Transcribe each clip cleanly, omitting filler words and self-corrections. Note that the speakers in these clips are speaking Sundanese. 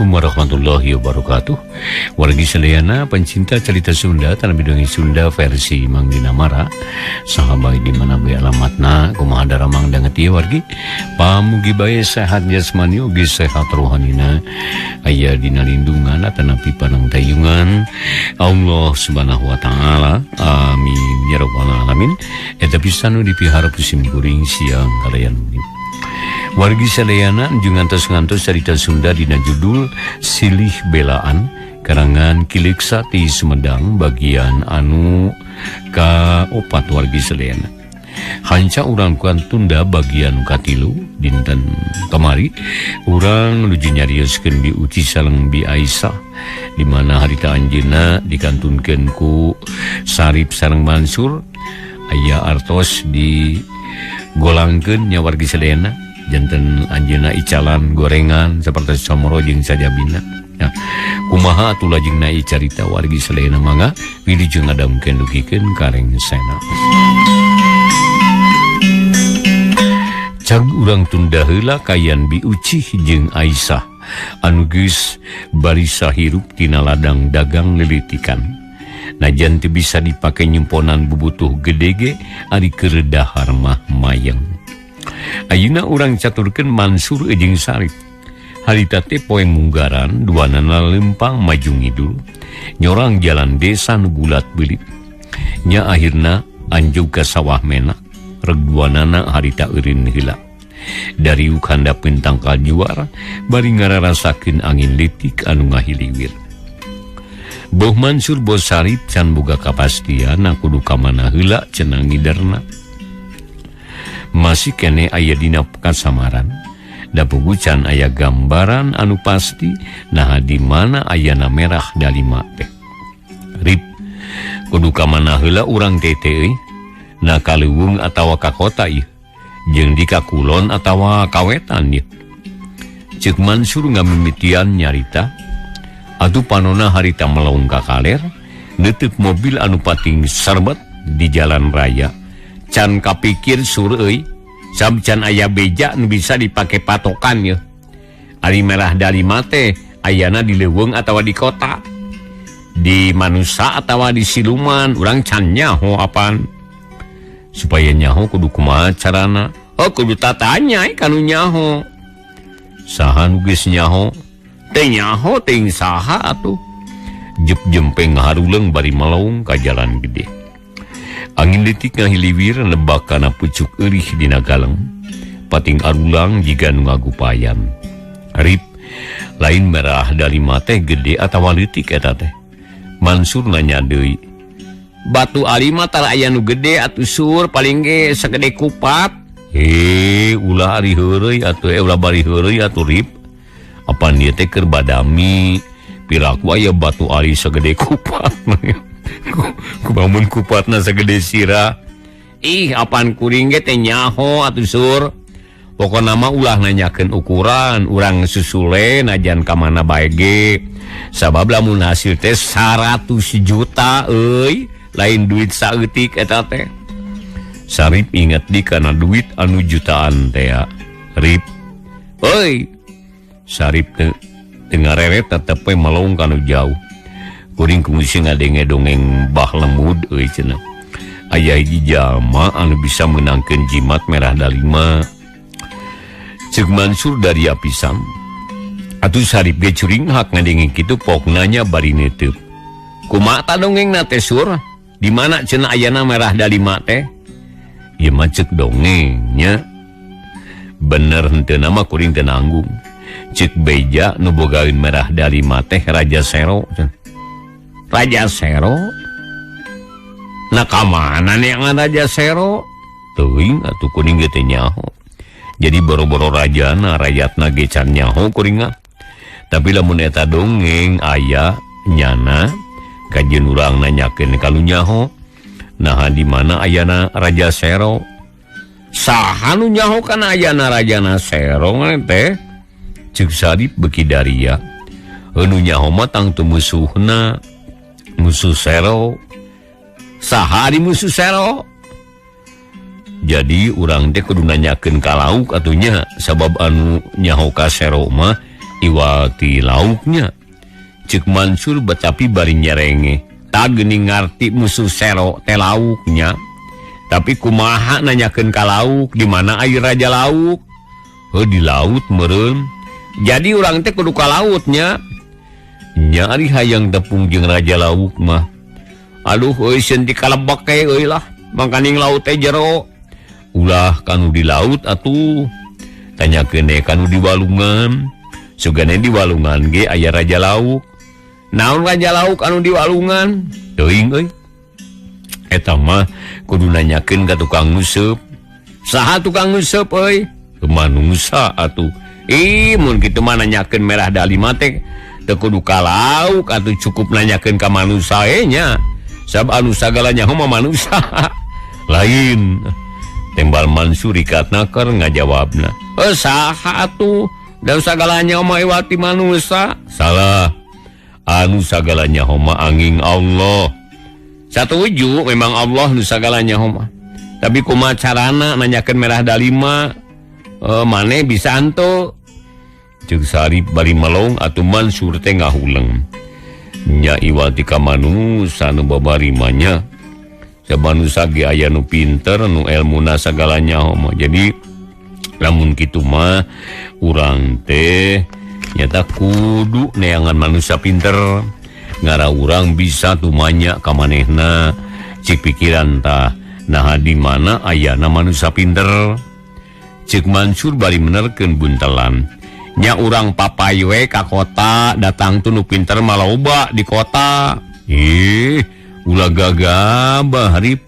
Assalamualaikum warahmatullahi wabarakatuh. Wargi sadayana pencinta cerita Sunda tanah dongeng Sunda versi Mang Dinamara. Saha bae di mana bae alamatna kumaha daramang danget ieu wargi. Pamugi bae sehat jasmani ugi sehat rohanina. Aya dina lindungan atanapi panangtayungan Allah Subhanahu wa taala. Amin ya rabbal alamin. Eta pisan nu dipiharep sim kuring siang kalayan. Wargi sadayana jeung ngantos-ngantos carita Sunda dina judul Silih Belaan karangan Ki Leksa ti Sumedang bagian anu ka-4 wargi sadayana. Hanca urang tunda bagian katilu dinten kamari urang nuju nyarioskeun Bi Uci sareng Bi Aisyah di mana harita anjeunna dikantunkeun ku Sarip sareng Mansur aya artos di golangkeun nya wargi sadayana. Janten anjeunna icalan gorengan seperti somoro jeung sajabina. Nah, kumaha atuh lajengna ieu carita wargi sadayana mangga wilujeng ngadamkeun dugikeun ka rengsena. Cag urang tunda heula kayan Bi Ucih jeung Aisyah anu geus barisa hirup tina ladang dagang lelitikan. Najan teu bisa dipake nyumponan bubutuh gede ge ari keur dahar mah mayeng. Ayeuna urang caturkeun Mansur jeung Sarip. Harita teh poe munggaran duanana lempang maju ngidul nyorang jalan desa nu bulat beulit. Nya akhirna anjug ka sawah menak reg duanana harita eureun heula. Dari handapeun tangkal juar bari ngararasakeun angin leutik anu ngahiliwir. Boh Mansur boh Sarip can boga kapastian kudu ka mana heula cenah ngiderna. Masih kene aya dina kasamaran. Da pugucan aya gambaran anu pasti naha di mana ayana merah dalima teh. Rip kudu ka mana heula urang teh teh euy? Na ka leuweung atawa ka kota ieu? Jeung di ka kulon atawa ka wetan ieu? Ceuk Mansur ngamimitian nyarita. Atuh panona harita melong ka kaler, neuteuk mobil anu pating serbet di jalan raya. Can kapikir sur euy, sab can aya beja nu bisa dipake patokan yeuh. Ari merah dalima teh ayana di leuweung atawa di kota, di manusa atawa di siluman, urang can nyaho apan. Supaya nyaho kudu kumaha carana? Oh kudu tatanya kanu nyaho. Saha nu geus nyaho? Teu nyaho teuing saha atuh. Jep jempeng ngaharuleung bari melaung ka jalan gede. Angin leutik ngahiliwir nebak kana pucuk eurih dina galeng. Pating arulang jiga nu ngagupayan. Rip lain merah dalima teh gede atawa leutik eta teh. Mansur nanya deui. Batu alima tara aya nu gede atuh sur paling ge sagede kupat. He ulah ari heureuy atuh ulah bari heureuy atuh Rip. Apan ieu teh keur badami piraku aya batu ali sagede kupat. Kumamun kupatna sagede sirah. Ih apan kuring ge teh nyaho atuh sur. Pokona mah ulah nanyakeun ukuran, urang susule najan ka mana bae ge. Sabab lamun hasil teh 100 juta euy, lain duit saeutik eta teh. Sarip inget di kana duit anu jutaan teh. Rip. Euy. Sarip teh ngareret tetep we melong kanu jauh. Kuring kungsi ngadenge dongeng bah lemud euy cenah. Aya hiji jalma anu bisa meunangkeun jimat merah dalima. Ceuk Mansur dari apisan. Atuh Sarip ge curinghak ngadenge kitu pokna nya bari neuteub. Kumaha ta dongengna teh sur? Di mana cenah ayana merah dalima teh? Ieu mah ceuk dongeng nya. Bener henteu mah kuring teu nanggung. Ceuk beja nu bogaeun merah dalima teh Raja Sero. Raja Sero? Nah kamana neangan Raja Sero? Teuing atuh kuring ge teu nyaho. Jadi boro-boro rajana rayatna ge can nyaho kuring mah. Tapi lamun eta dongeng aya nyana kajeun urang nanyakeun ka nu nyaho. Naha di mana ayana Raja Sero? Saha nu nyaho kana ayana Rajana Sero teh? Ceuk Sarip beuki daria. Anu nyaho mah tangtu musuhna. Musuh Sero. Saha ari musuh Sero? Jadi urang teh kudu nanyakeun ka lauk atuh nya sabab anu nyaho ka Sero mah Iwati lauknya. Cek Mansur betapi bari nyerenge. Tah geuning ngarti musuh sero teh lauknya. Tapi kumaha nanyakeun ka lauk, di mana air raja lauk? Heuh di laut meureun. Jadi urang teh kudu ka lautnya. Nya ari hayang tepung jeung raja lauk mah. Aduh euy sieun dikalebak we euy lah. Mangkaning laut teh jero. Ulah kanu di laut atuh. Tanyakeun we kanu di walungan. Sugane di walungan ge aya raja lauk. Naon raja lauk anu di walungan? Teuing euy. Eta mah kudu nanyakeun ka tukang nguseup. Saha tukang nguseup euy? Manusa atuh. Ih mun kitu mah nanyakeun merah dalima teh teu kudu ka lauk atuh, cukup nanyakeun ka manusa we nya. Sabab anu sagala nyaho mah manusa. Lain. Tembal Mansur ikat naker ngajawabna. Saha atuh? Dan sagala nyaho mah iwati manusa. Salah. Anu sagala nyaho mah angin Allah. Satuju memang Allah nu sagala nyaho mah. Tapi kumaha carana nanyakeun merah dalima? Mane bisa anto. Ceuk Sarip bari melong atuh Mansur teh ngahuleng. Nya iwati ka manusa nu babari mah nya. Sabanusa ge aya nu pinter nu elmuna sagala nyaho mah. Jadi lamun kitu mah urang teh nyata kudu neangan manusia pinter. Ngara urang bisa tumanya ka manehna. Cik pikiran tah naha di mana ayana manusia pinter. Cik Mansur bari menerkeun buntelan. Nya urang papay we ka kota datang tuh nu pinter mah loba di kota. Ih, ulah gagabah Rip.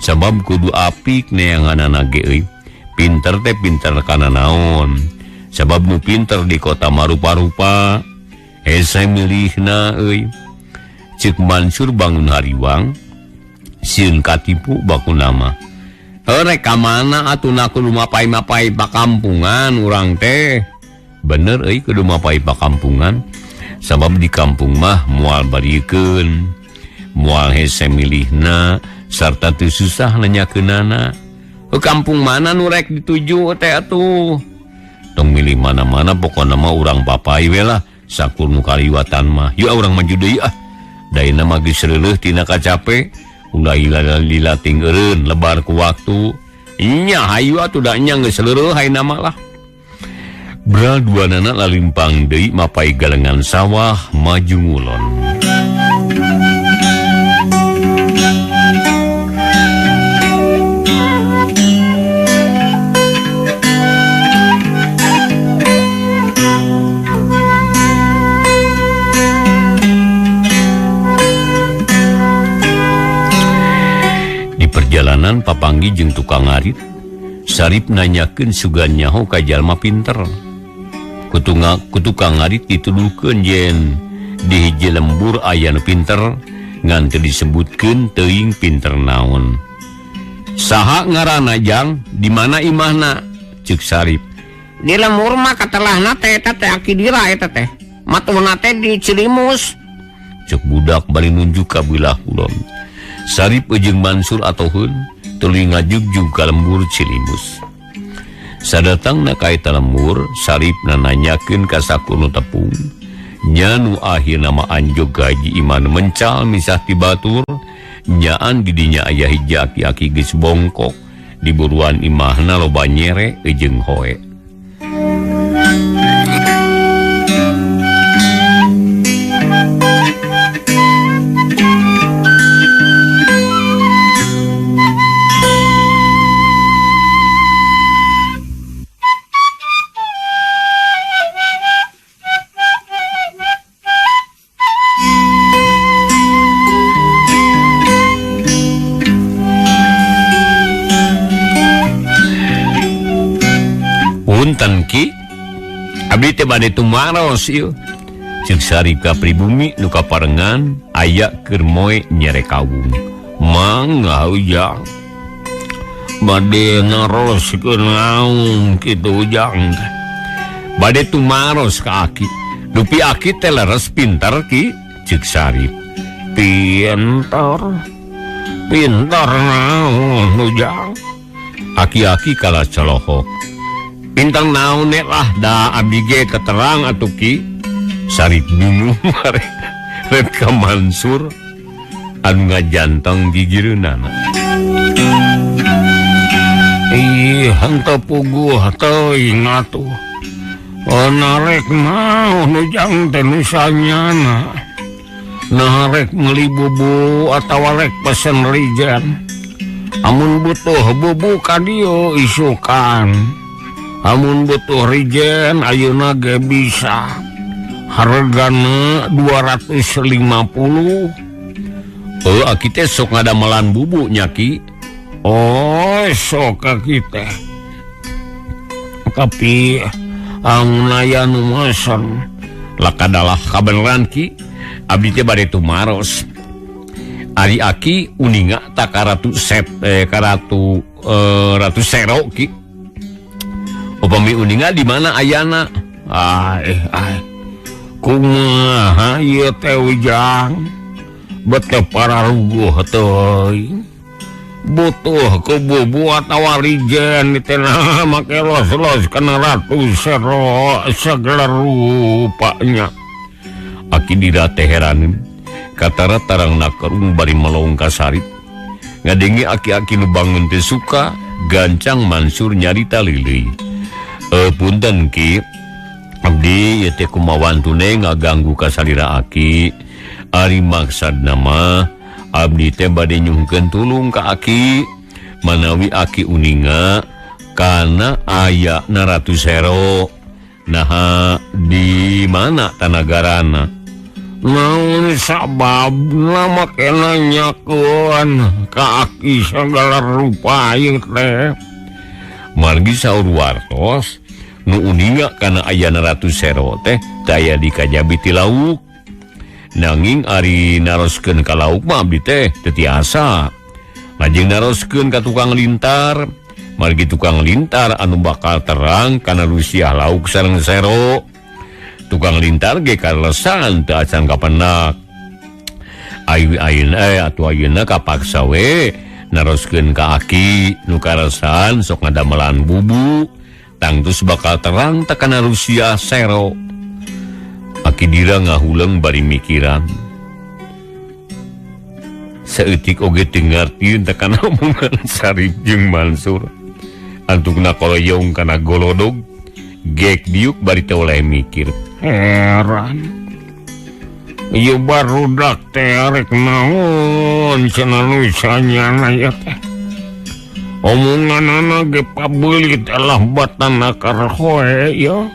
Sabab kudu apik neanganana ge euy. Pinter teh pinter kana naon. Sabab nu pinter di kota marupa-rupa. Hese milihna euy. Cik Mansur bangun hariwang sieun katipu baku nama. Rek ka mana atuh na kudu mapai-mapai pakampungan urang teh. Bener euy kudu mapai pakampungan. Sabab di kampung mah moal bariekeun, moal hese milihna sarta teu susah nanyakeunana. Ke kampung mana nu rek dituju teh atuh? Tong milih mana-mana pokona mah urang papai we lah sakur nu kaliwatan mah. Yuk urang maju deui ah. Daina mah geus reuleuh tina kacape. Ulah lila ting eureun lebar ku waktu. Nya hayu atuh da nya geus leureun hayna mah lah. Bra duanana lalimpang deui mapai galengan sawah maju ngulon. Perjalanan papanggi jeung tukang ngarit, Sarip nanyakeun sugan nyaho ka jalma pinter. Ku tukang ngarit dituduhkeun yen di hiji lembur aya nu pinter, ngan teu disebutkeun teuing pinter naon. Saha ngaranna jang, di mana imahna? Ceuk Sarip. Di lembur mah katelahna teh eta teh aki dira eta teh. Matuna teh di Cilimus. Ceuk budak bari nunjuk ka beulah kulon. Sarip jeung Mansur atoheun tuluy ngajugjug ka lembur Cilimus. Sadatangna ka eta lembur, Sarip nanyakeun ka sakunu tepung. Nya nu akhirna mah anjog gaji iman mencal misah ti batur, nyaan di dinya aya hiji aki-aki geus bongkok, di buruan imahna loba nyere jeung hoe. Punten Ki, abdi teh bade tumaros ieu. Ceuk Sarip ka pribumi nu kaparengan aya keur moe nyere kawung. Mangga ujang. Bade naros keur naon kitu ujang teh. Bade tumaros ka aki. Dupi aki teh leres pinter Ki, ceuk Sarip. Pinter. Pinter naon ujang. Aki-aki kalah colohok. Pinter naon lah da abdi ge keterang atuh Ki. Sarip bingung rek ka Mansur anu ngajanteng gigireunana. Ih, henteu puguh teuing atuh. Narek naon ujang teh nu sanyana. Nah rek meuli bubu atawa rek pesen rijen. Amun butuh bubu ka dieu isukan. Amun butuh rijen ayeuna ge bisa. Hargana 250. Oh, aki teh sok ngadamelan bubu nya Ki. Oh, sok aki teh. Tapi amun aya nu mesen lakadalah kabeneran Ki. Abdi teh bade tumaros. Ari aki uninga tak karatu set karatu ratu sero Ki. Upami uninga di mana ayana? Ai kumaha ieu teh ujang? Bete pararuguh teuing. Butuh ku bubu atawa rijen teh nah make los-los kana ratu sero segala rupanya. Aki dira teh heraneun. Katara tarang nakerung bari melong ka Sarip. Ngadenge aki-aki nu bangun teh suka gancang Mansur nyarita lileuy. Punten Ki, abdi ieu teh kumawantune ngaganggu ka salira aki. Ari maksudna mah abdi teh bade nyuhunkeun tulung ka aki manawi aki uninga kana aya na Ratu Sero. Naha di mana tanagarana? Naon sababna make nanyakeun ka aki sagala rupa ieu teh? Margi saur wartos nu uninga kana ayana Ratu Sero teh daya di kajabi ti lauk. Nanging ari naroskeun ka lauk mah abdi teh teu tiasa. Lajeng naroskeun ka tukang lintar, margi tukang lintar anu bakal terang kana rusiah lauk sareng sero. Tukang lintar ge kalesan teu acan kapenak. Ayu ayeuna atuh ayeuna kapaksa we naroskeun ka aki nu kalesan sok ngadamelan bubu tangtus bakal terang teh kana rusiah sero. Aki dira ngahuleng bari mikiran. Saeutik oge teu ngartieun teh kana omongan Sarip jeung Mansur. Antukna koloyong kana golodog gek diuk bari teu oleh mikir. Heran. Ieu barudak teh rek naon cenah nu sanyana ieu teh. Omonganana ge pabeulit alah batana karhoe ieu.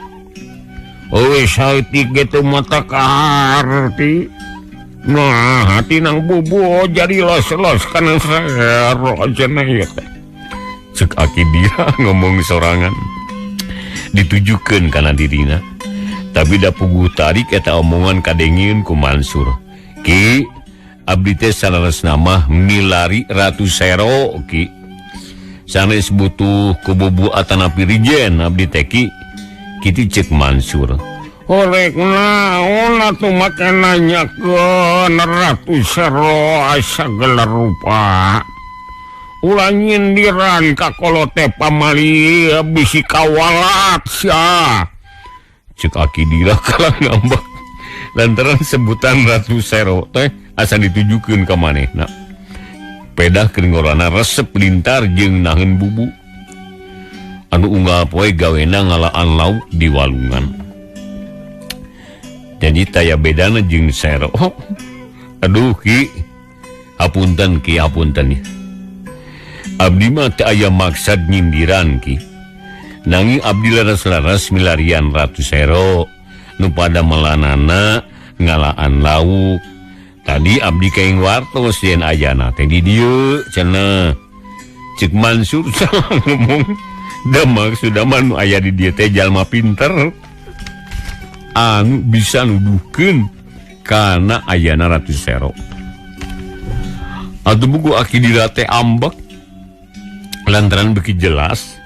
Euy saeutik ge teu mata kaharti. Nah, hati nang bubu jadi los-los kana sero cenah ieu teh. Cek aki dia ngomong sorangan. Ditujukeun kana dirina. Tapi da puguh tarik eta omongan kadengieun ku Mansur. Ki, abdi teh saleresna mah milari Ratu Sero Ki. Sanes butuh ku bubu atanapi rijen abdi teh Ki. Kitu cek Mansur. Horek naon atuh make nanyakeun Ratu Sero sagala rupa. Ulah nyindiran ka kolote pamali bisi kawalat sia. Cek aki dira kalah ngambek lantaran sebutan Ratu Sero teh asa ditujukeun ka manehna. Pedah keur ngorana resep lintar jeung naheun bubu. Anu unggal poe gawena ngalaan lauk di walungan. Jadi taya bedana jeung Sero. Aduh Ki, hapunten Ki, hapunten. Abdi mah teu aya maksad nyindiran Ki. Nanging abdi laras-laras milarian Ratu Sero nu pada melanana ngalaan lauk. Tadi abdi kaing wartos yen ayana teh di dieu cenah. Cek Mansur salah ngomong. Da maksudna mah nu aya di dieu teh jalma pinter anu bisa nuduhkeun kana ayana Ratu Sero. Atuh buku aki dira teh ambek lantaran beuki jelas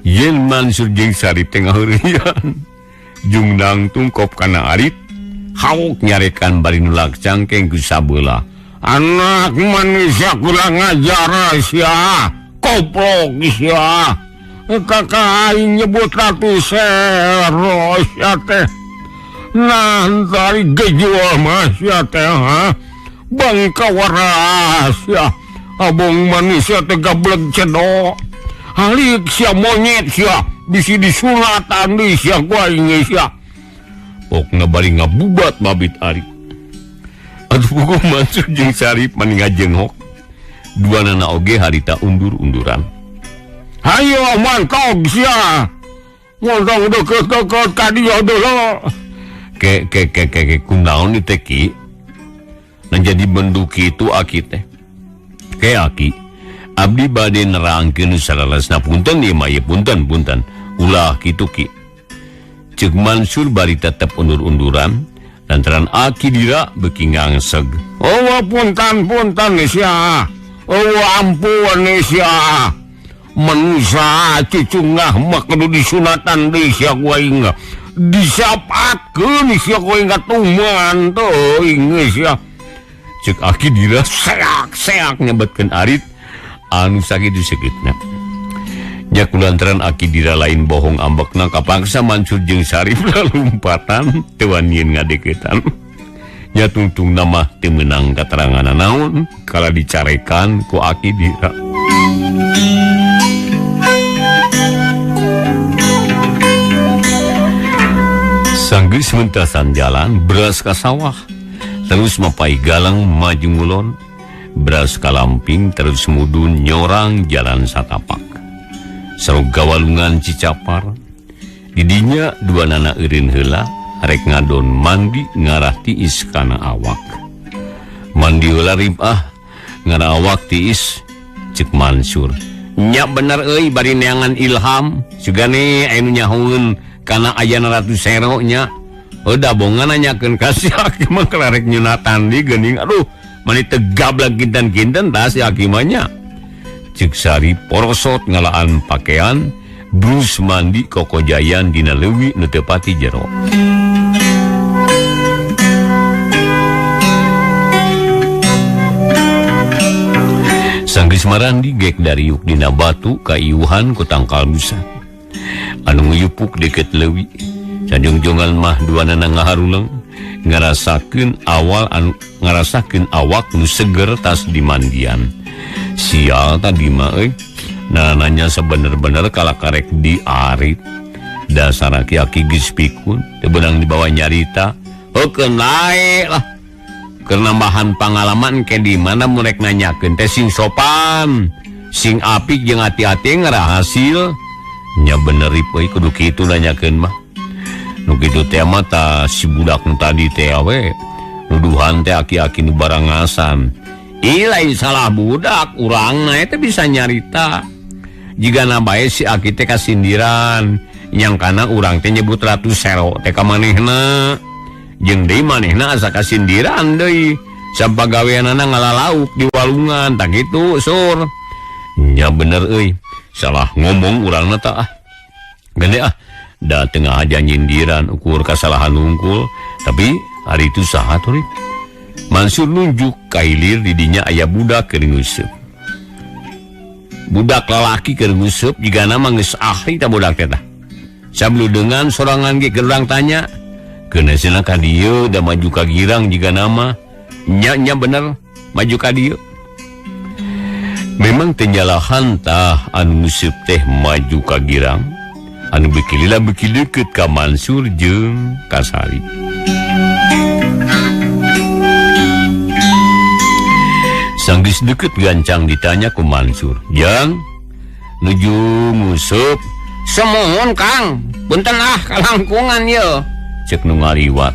yen Mansur jeung Sarip teh ngaheureuyan. Jung dangtung kop kana arit hawok nyarekan bari nulak cangkeng ku sabelah. Anak manusia kurang ajar sia, koplok sia. Kakak aing nyebut Ratu Sero sia teh. Nah dari gejual mah sia teh ha. Bangka waras sia. Abong manusia teh gablek cedok. Halik sia monyet sia bisi disunatan deui sia ku aing sia. Pokna bari ngabubat Mabit Arif. Atuh puguh Mansur jeung Sarip mani ngajenghok. Duanana oge harita undur-unduran. Hayo mangkog sia. Ngondong deket-deket ka dieu deuleu. Ke ke ke ke ke kunaon ieu teh ki? Nah jadi bendu kitu aki teh. Ke aki, abdi bade nerangkeun salalesna punten ieu mah ieu punten punten. Ulah kitu ki. Ceuk Mansur bari tetep undur-unduran lantaran aki dira beuki ngangseg. Oh punten punten sia. Oh ampun sia. Manusia cucungah mah kudu disunatan deui sia ku aing. Disapatkeun sia ku aing katuman teuing sia. Ceuk aki dira seak-seak nyebetkeun arit anu sakitu sekeutna. Nya kulantaran aki dira lain bohong ambekna kapaksa Mansur jeung Sarip lalumpatan teu wanieun ngadeukeutan. Nya tungtungna mah teu meunang katerangan naon kala dicarekan ku aki dira. Sanggeus mentasan jalan beras ka sawah terus mapai galang maju ngulon beras ka lamping terus mudun nyorang jalan satapak. Sareng gawalungan Cicapar didinya dua nana eureun heula rek ngadon mandi ngarah tiis kana awak. Mandi heula ribah ngarah awak tiis ceuk Mansur. Nya bener euy bari neangan ilham sugane aya nu nyahoeun kana ayana Ratu Sero nya. Udah bongan nanyakeun ka si aki mah karek nyunatan di geuning aduh mani teu gablek kinten-kinten tah si aki mah nya. Ceuk Sari porosot ngalaan pakaian brus mandi kokojayan dina leuwi nu teu pati jero. Sanggeus marandi gek dariuk dina batu kaiuhan ku tangkal busa. Anu nguyupuk deket leuwi. Sajongjongan mah duanana ngaharuleng ngarasakeun awal anu ngarasakeun awak nu seger tas dimandian. Sial tadi mah euy. Nah nanya sebener-bener kala karek diarit. Dasar aki-aki geus pikun teu beunang dibawa nyarita. Heukeun lae lah. Keur nambahan pangalaman ke di mana mun rek nanyakeun teh sing sopan, sing apik jeung hati-hati ngarah hasil. Nya bener euy kudu kitu nanyakeun mah. Nu kitu teh mah tah si budak nu tadi teh we. Nuduhan teh aki-aki nu barangasan. Ih lain salah budak urangna eta bisa nyarita. Jigana bae si aki teh kasindiran nyangkana urang teh nyebut Ratu Sero teh ka manehna. Jeung deui manehna asa kasindiran deui. Sampagaweanana ngalalauk di walungan tah kitu sur. Nya bener euy. Salah ngomong urangna tah ah. Gede ah. Da tengah aja nyindiran ukur kasalahan hungkul tapi hari itu saha tuh Mansur nunjuk kailir didinya aya budak keur nguseup. Budak lalaki keur nguseup jigana mah geus ahli tah budak teh tah. Sabludeungan sorangan ge keur urang tanya, keuna cenah ka dieu da maju ka girang jigana mah. Nya nya bener maju ka dieu. Memang teu nyalahan tah anu nguseup teh maju ka girang. Anu beuki lila beuki deukeut ka Mansur jeung ka Sarip. Sanggeus deukeut gancang ditanya ku Mansur, "Jang, nuju nguseup?" "Sumuhun, Kang. Punten ah kalangkungan ye." Ceuk nu ngaliwat.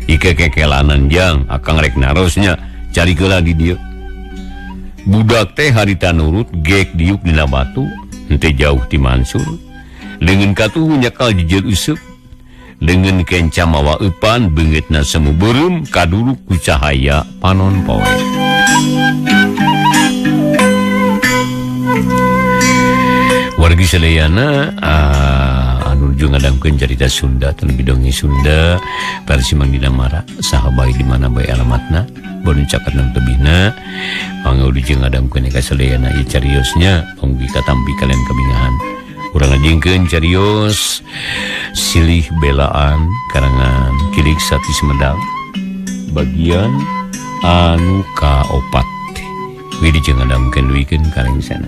"Ike kekelanan jang, akang rek narosnya, cari heula di dieu." Budak teh harita nurut gek diuk dina batu, henteu jauh ti Mansur. Leungeun katuhu nyakal jejeur useup. Leungeun kenca mawa eupan beungeutna semu beureum kaduruk ku cahaya panon poe. Wargi sadayana anu nuju ngadangkeun carita Sunda terlebih dongeng Sunda versi Mang Dina Mara saha bae di mana bae alamatna bono caket tebihna mangga nuju ngadangkeun ka sadayana ieu cariosnya panggi katampi kalian kabingahan. Urang ngajengkeun carios silih belaan karangan Kilik Sati Sumedang bagian anu kaopat. Widi jeung ngadamkeun duikeun ka sana.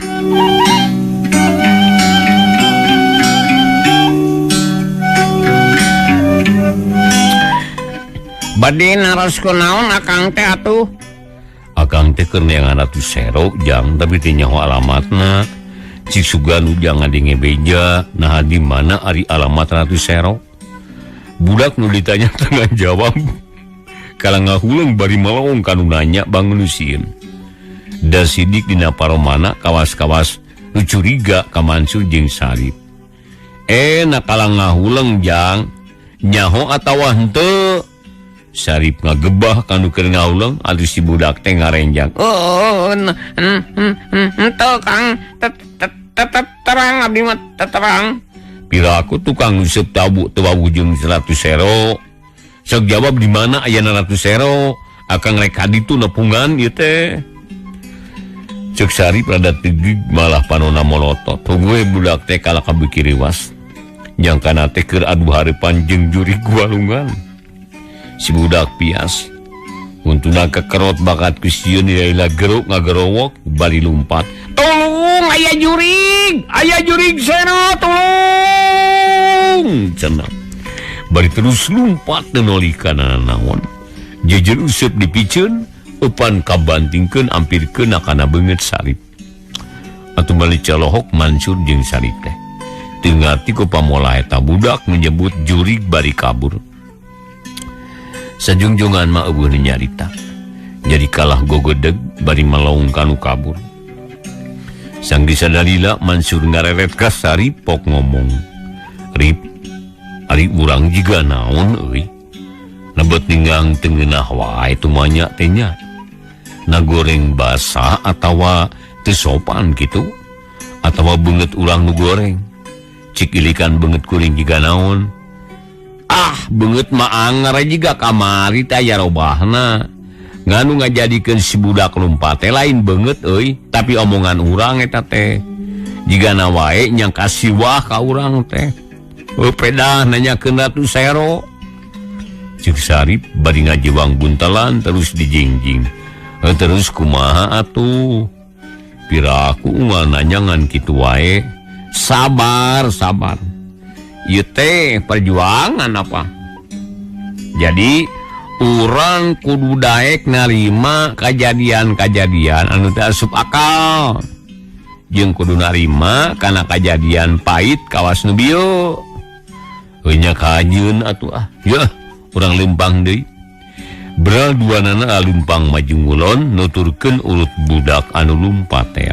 Bade naros kunaon akang teh atuh? Akang teh keur neangan Ratu Sero jang tapi teu nyaho alamatna. Cik sugan ujang ngadenge beja, nah di mana ari alamat Ratu Sero? Budak nu ditanya tengah jawab. Kala ngahuleng bari melong kanu nanya bangun sieun. Da sidik dina paromana kawas-kawas nu curiga ka Mansur jeung Sarip. Na kala ngahuleng jang nyaho atawa henteu? Sarip ngagebah kanu keur ngahuleng atuh si budak teh ngarenjang. Oh, henteu Kang, terang abdi mah terang. Piraku tukang nguseup tabu teu wawuh jeung 100 sero. Sok jawab di mana ayana Ratu Sero? Akang rek ka ditu nepungan ieu teh. Ceuk Sarip rada tegig malah panona molotot. Tunggu budak teh kalah kabeuki riwas. Nyangkana teh keur adu hareupan jeung jurig walungan. Si budak pias. Untuna kekerot bakat ku sieun nilai geruk ngagerowok bari lumpat. Tolong aya jurig sero tolong. Cenah. Bari terus lumpat teu nolikeun naon. Jejer useup dipiceun, eupan kabantingkeun ampir keuna kana beungeut Sarip. Atuh bali calohok Mansur jeung Sarip teh. Teu ngarti ku pamolah eta budak menyebut jurig bari kabur. Sajungjungan mah eueuh nu nyarita. Jadi kalah gogedeg bari melong kanu kabur. Sang disadalila Mansur ngareret ka Sarip pok ngomong. Rip, ari urang jiga naon euy. Nebet ninggang teu ngeunah wae tumanya teh nya. Na goreng basah atawa teu sopan kitu atawa beungeut urang nu goreng. Cik ilikan beungeut kuring jiga naon. Ah, beungeut mah anger jiga kamari teh aya robahna. Nganu ngajadikeun si budak lumpat teh lain beungeut euy, tapi omongan urang eta teh. Jigana wae nyangka siwah ka urang teh. Pedah nanyakeun Ratu Sero. Ceuk Sarip bari ngajiwang buntelan terus dijingjing. Terus kumaha atuh? Piraku unggal nanya ngan kitu wae. Sabar, sabar. Ieu teh perjuangan apa? Jadi urang kudu daek narima kajadian-kajadian anu teu asup akal. Jeung kudu narima kana kajadian pahit kawas nu bieu. Heuh nya kajeun atuh ah. Yeuh, urang lempang deui. Beral duanana alumpang maju ngulon nuturkeun urut budak anu lumpat teh.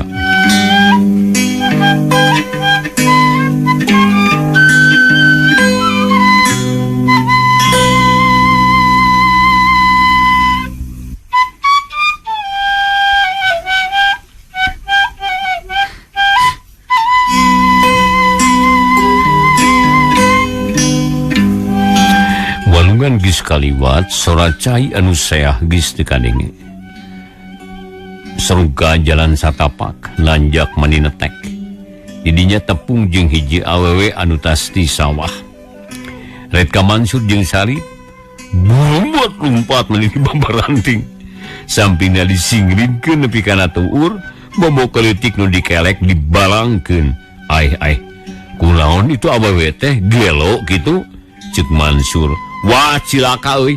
Walungan geus kaliwat sora cai anu seah geus teu kadenge. Seruga jalan satapak lanjak maninetek. Didinya tepung jeung hiji awewe anu tas di sawah. Red ka Mansur jeung Sarip burumbut lumpat meuni babaranting. Sampingna disingridkeun nepi kana tuur, bobo keleutik nu dikelek dibalangkeun. Aih aih, kunaon itu awewe teh gelo kitu? Ceuk Mansur. Wah cilaka euy.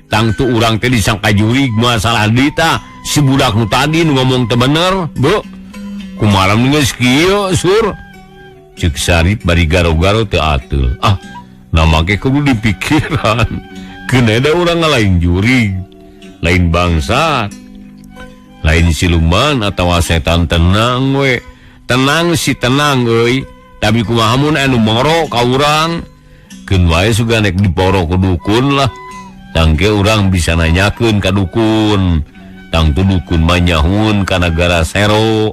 Tangtu urang teh disangka jurig masalah dita. Si budak nu tadi nu ngomong teu bener, Bu. Kumaha geus kieu, Sur? Ceuk Sarip bari garo-garo teu ateul. Ah, na make kudu dipikiran. Keun da urang lain jurig, lain bangsat, lain siluman atawa setan tenang we. Tenang si tenang euy, tapi kumaha mun anu moro ka urang? Keun wae sugan rek diporo ku dukun lah. Tangke urang bisa nanyakeun ka dukun. Tangtu dukun mah nyahun ka nagara Sero.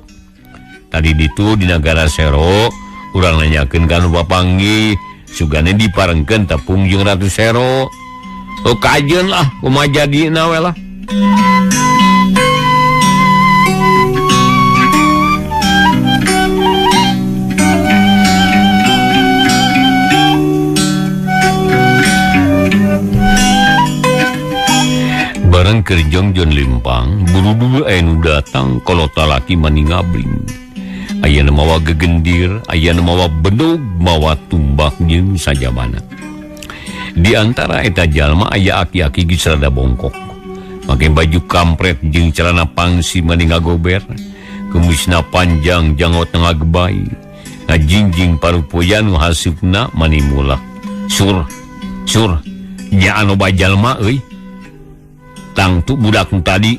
Tadi ditu di nagara Sero urang nanyakeun ka nu papanggih, sugane diparengkeun tepung jeung Ratu Sero. Oh kajeun lah kumaha jadina we lah. keur jongjon lempang, buru-buru aya nu datang kolota laki mani ngabling. Aya nu mawa gegendir, aya nu mawa bedog, mawa tumbak jeung sajabana. Di antara eta jalma aya aki-aki geus rada bongkok. Make baju kampret jeung celana pangsi mani ngagober, kumisna panjang janggot ngagebay. Ngajingjing parupoyan nu hasupna mani mulak. Sur, sur, nya anu jalma euy. Tangtu budak nu tadi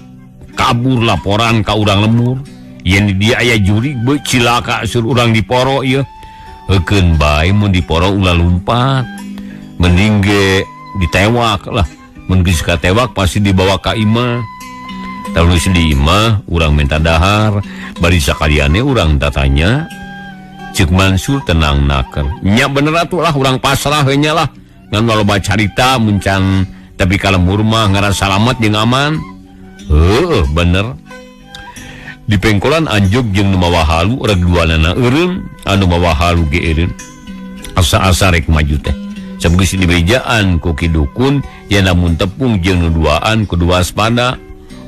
kabur laporan ka urang lembur. Yen dia aya jurig beuh cilaka sur urang diporo ieu. Heukeun bae mun diporo ulah lumpat. Mending ge ditewak lah. Mun geus katewak pasti dibawa ka imah. Terus di imah urang minta dahar, bari sakaliane urang tatanya. Cek Mansur tenang naker. Nya bener atuh lah urang pasrah we nya lah. Ngan loba carita mun can tapi ka lembur mah ngarasa salamet jeung aman. Heueuh bener. Di pengkolan anjog jeung nu mawa halu reg duanana eureun, anu mawa halu ge eureun. Asa-asa rek maju teh. Sabgeus dibejaan ku Ki Dukun yen lamun tepung jeung nu duaan kudu waspada.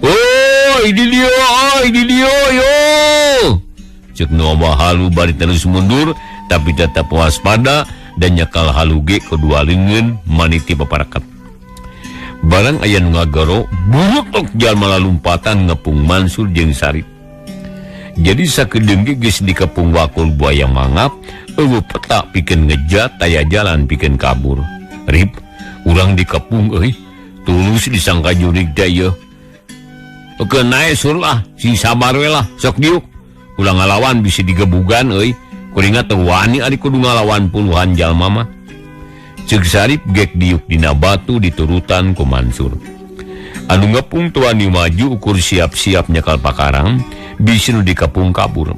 Oi di dieu, oi di dieu yo. Ceuk nu mawa halu bari terus mundur tapi tetap waspada dan nyekal halu ge kedua leungeun maniti paparakat. Barang aya nu ngagero, buruk jalma lalumpatan ngepung Mansur jeung Sarip. Jadi sakedeung ge geus dikepung wakul buaya mangap, eueuh peta pikeun ngejat, taya jalan pikeun kabur. Rip, urang dikepung euy, tulus disangka jurig teh ieu. Keun nae sur lah, sing sabar we lah, sok diuk. Ulah ngalawan bisi digebugan euy, kuringa teu wani ari kudu ngalawan puluhan jalma mah. Ceuk Sarip gek diuk dina batu diturutan ku Mansur. Anu ngepung tuani maju ukur siap-siap nyekal pakarang, bisi nu dikepung kabur.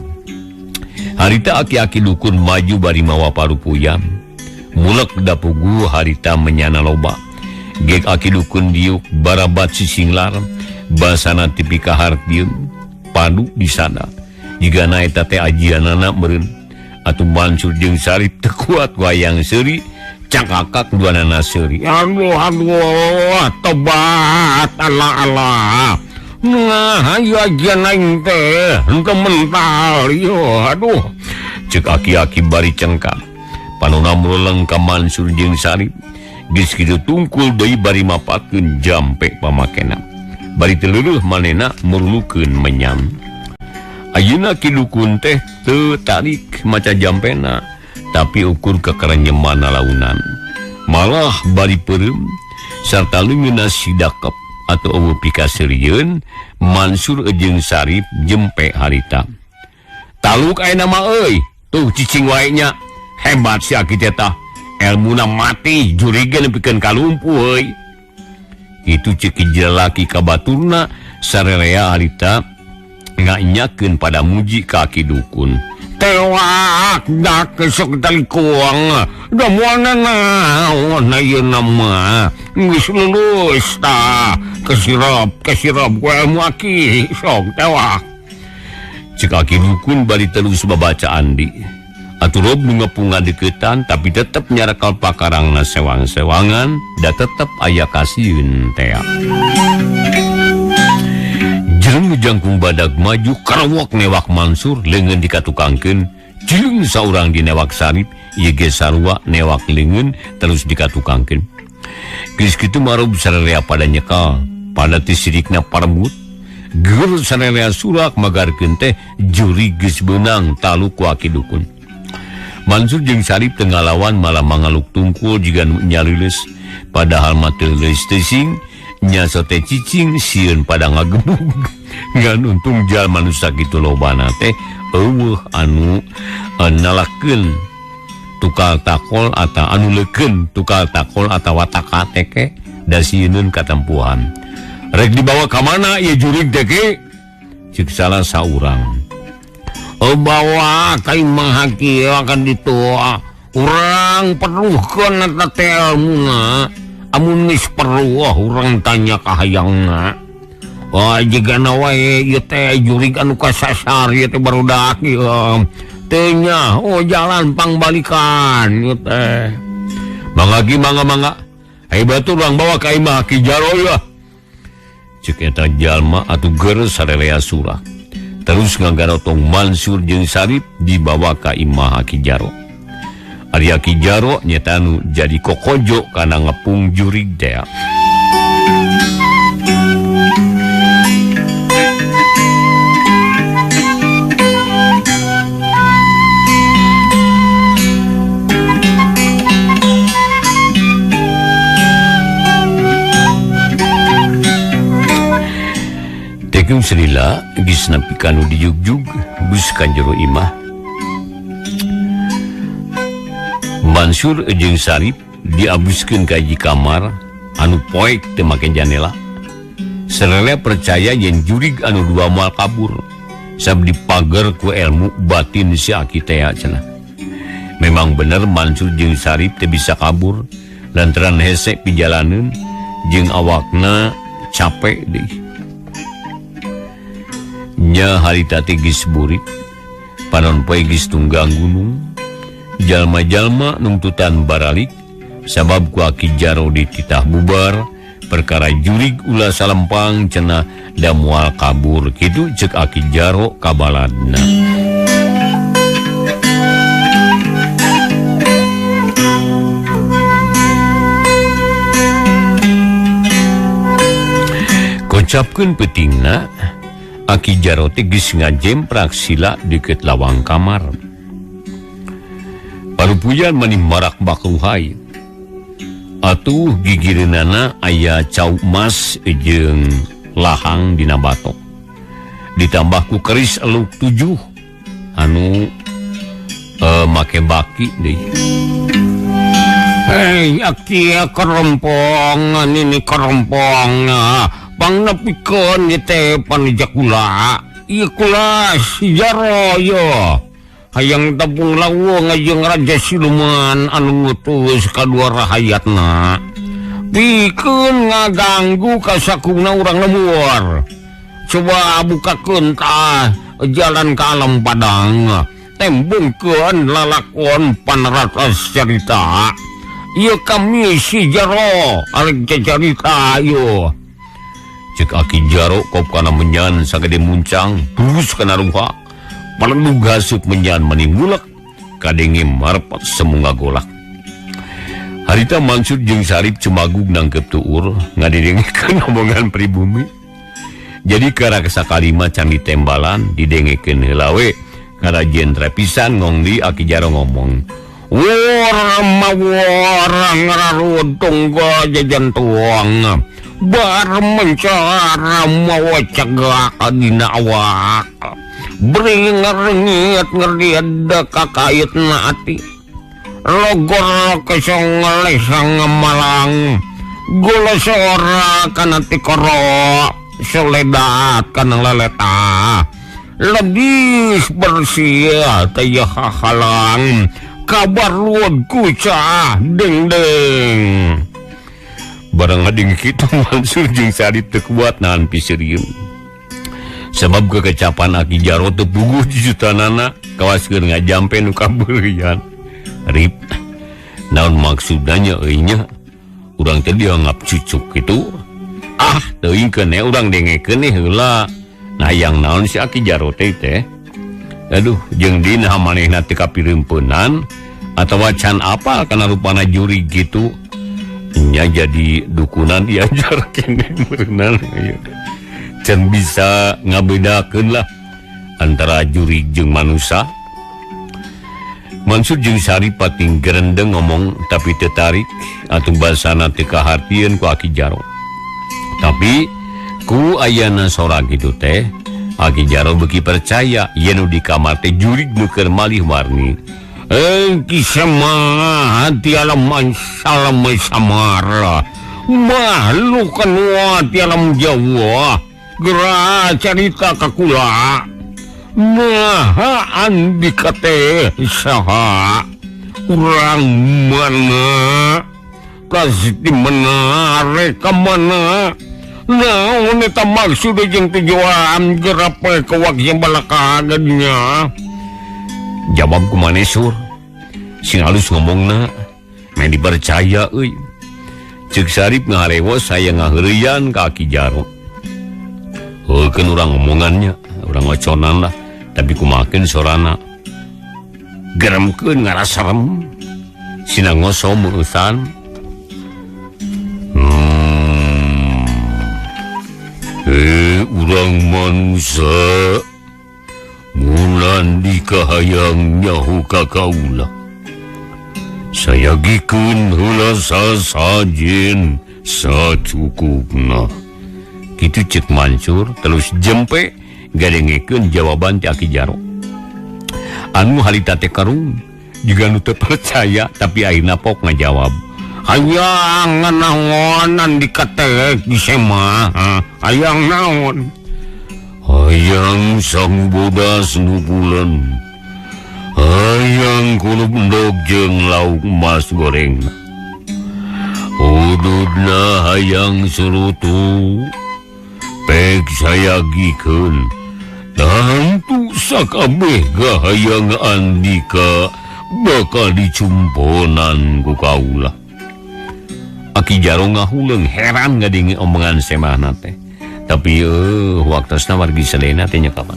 Harita aki-aki dukun maju bari mawa parupuyan. Mulek dapugu harita menyana loba. Gek aki dukun diuk barabat sisinglar, basana tipi kahartieun, padu disada. Jigana eta teh ajianana meureun. Atuh Mansur jeung Sarip teu kuat wayang seuri. Cakakak duanana seuri. Aduh aduh tobat Allah Allah. Nah ayo ajian aing teh henteu mental ieu aduh. Ceuk aki-aki bari cengkak. Panona muleng ka Mansur jeung Sarip. Geus kitu tungkul deui bari mapatkeun jampe pamakena. Bari teu leuleih manehna murulukeun menyam. Ayeuna Ki Dukun teh teu tarik maca jampena, tapi ukur kekerenyemana launan. Malah bari peureum sarta leungeunna sidakep atau eueuh pikaseurieun Mansur jeung Sarip jempe harita. Taluk ayeuna mah euy, tuh cicing wae nya. Hebat si aki teh tah. Elmuna mati jurigeun pikeun kalumpuh euy. Kitu ceuk jalaki ka baturna sarerea harita nganyakeun pada muji ka aki dukun. Tewak dak sok talikuang da moal naon ayeuna mah geus lulus tah kesirap ku ilmu aki sok tewak. Ceuk aki dukun bari terus babacaan di. Atuh rob nu ngepung ngadeukeutan tapi tetep nyarekal pakarangna sewang-sewangan da tetep aya kasieun tea. Jeung jangkung badag maju karewok newak Mansur leungeun dikatukangkeun jeung saurang dinewak Sarip ieu ge sarua newak leungeun terus dikatukangkeun. Geus kitu marub sararea pada nyekal pada tisirikna parebut geur sararea surak magarkeun teh juri geus beunang talu ku aki dukun. Mansur jeung Sarip teu ngalawan malah mangaluk tungkul jiga nu nyalileus padahal mah teu leuleus teuing nya sote cicing sieun pada ngagebug. Ngan untung jalma nu sakitu lobana teh eueuh anu nalakeun tukal takol atau anu leukeun tukal takol atawa takateke da sieun katempuhan. Rek dibawa ka mana ieu jurig teh ki? Ceuk salah saurang. Oh bawa ka imah kieu akan ditua. Urang perluhkeun eta teh elmuna. Amun geus perlu urang tanya ka hayangna. Wah jigana wae ieu teh jurig anu kasasar ieu teh barudak ieu. Teu nya oh jalan pangbalikan ieu teh. Mangga ki mangga mangga. Ai batur urang bawa ka imah Ki Jaro ieu. Cek eta jalma atuh geus sarelea surah. Terus ngagarotong Mansur jeung Sarip dibawa ka imah Aki Jaro. Ari Aki Jaro nyeta nu jadi kokojo kana ngepung jurig teh. Tekung selila geus nepi ka nu dijugjug geus ka jero imah. Mansur jeung Sarip diabuskeun ka hiji kamar anu poek teu make janela. Sarele percaya yen jurig anu dua moal kabur sab dipager ku ilmu batin si Aki tea cenah. Memang bener Mansur jeung Sarip teu bisa kabur lantaran hese pijalaneun jeung awakna capek deui. Nya harita teh geus burit, panon poe geus tunggang gunung. Jalma-jalma nungtutan baralik sabab ku Aki Jaro dititah bubar perkara jurig ulah salempang cenah da moal kabur kitu ceuk Aki Jaro kabaladna. Kocapkeun peutingna Aki Jaro teh geus ngajemprak sila deukeut lawang kamar. Parupuyan mani marak bakruhai. Atuh gigireunana aya cau emas jeung lahang dina batok. Ditambah ku keris eluk 7 anu make baki deui. Hei, Aki kerompongan ini kerompong. Pangnepikeun ieu teh panija kula. Ieu kula si Jaro yo. Hayang tepung lawung jeung raja siluman anu ngutus kadua rahayatna. Pikeun ngaganggu kasakungna urang lembur. Coba bukakeun tah jalan ka alam padang. Tembungkeun lalakon panratas carita. Ieu kami si Jaro arek carita ieu. Cek Aki Jaro kop kana menyan sagede muncang terus kana ruha. Palendu gasuk menyan mani ngulek kadenge marpat semunga golak. Harita Mansur jeung Sarip cemagug nangkep tuur ngadengekeun omongan pribumi. Jadi karak sakalima can ditembalan didengekeun heula we karajen pisan ngongdi Aki Jaro ngomong. Wara mawara ngararudung jajan tuang. Bar mencara mawa cegak dina awak. Beri ngerengit ngerdiada kakait na ati. Logor kesong lesang malang. Gula sora kana tikoro. Soledat kana leleta. Lebih bersih taya halang. Kabar luod kucah deng-deng. Barang ading kita Mansur jeung Sarip teu kuat nahan piseurieun. Sebab kekecapan Aki Jaro teu puguh jujutanana kawaskeun ngajampe nu kabeurian. Rip, naon maksudna nya euy nya? Urang teh dianggap cucuk kitu. Ah, teuing keun urang dengekeun heula. Nah, yang naon si Aki Jaro teh teh? Aduh, jeung dina manehna teu kapireumpeunnan atawa can apal kana rupana jurig kitu. Nya jadi dukunan diajar kene meureunnan ieu. Can bisa ngabedakeun lah antara jurig jeung manusa. Mansur jeung Sarip pating gerendeng ngomong tapi teu tarik atuh basana teu kahartieun ku Aki Jaro. Tapi ku ayana sora kitu teh Aki Jaro beuki percaya yen nu di kamar teh jurig nu keur malih warni. Kisah hati alam salam samara makhluk hati alam Jawa gerah cerita kakula maha andika teh saha urang mana pasti menarik ke mana naon eta maksud jeung tujuan gerape kewak yang balakagannya. Jawab ku Manesur sing halus ngomongna meh dipercaya euy. Ceuk Sarip ngaharewos saya ngaheureuyan ka Aki Jaro. Heukeun urang omongannya, urang oconan lah, tapi kumakeun sorana. Geremkeun ngarasarem. Sina ngoso meueusan. Urang manusia mulan dikahayang nyaho ka kaula. Sayagikeun heula sasajen sacukupna. Kitu cek Mansur terus jempe gadengekeun jawaban ti Aki Jaro. Anu harita teh karung juga nu teu percaya tapi akhirna pok ngajawab. Hayang naonan dikatek di semah. Hayang naon? Hayang sang bodas nu pulen. Hayang kulub endog jeung lauk mas goreng. Ududna hayang surutu. Pek sayagikeun. Tantu sakabeh gahayang andika bakal dicumponan ku kaula. Aki Jaro ngahuleung heran ngadenge omongan semahna teh. Tapi waktosna wargi sadayana teh nya kapan.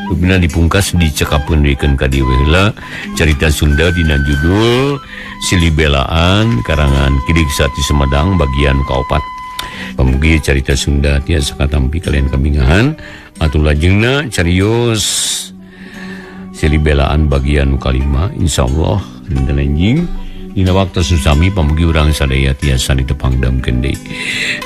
Rupina dipungkas dicekapeun deui ka dieu heula carita Sunda dina judul Silibelaan karangan Kidik Sati Sumedang bagian kaopat. Pamugi carita Sunda tiasa katampi kalian kabingahan atur lajengna carios Silibelaan bagian kalima insyaallah dinten enjing dina waktu susami pamugi urang sadaya tiasa ditepangdamkeun deui.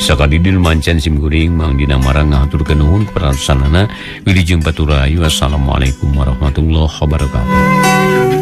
Sakadidin mancen sim kuring Mang Dina Marang ngahaturkeun nuhun kaparatusanana wilujeng paturahayu. Wassalamualaikum warahmatullahi wabarakatuh.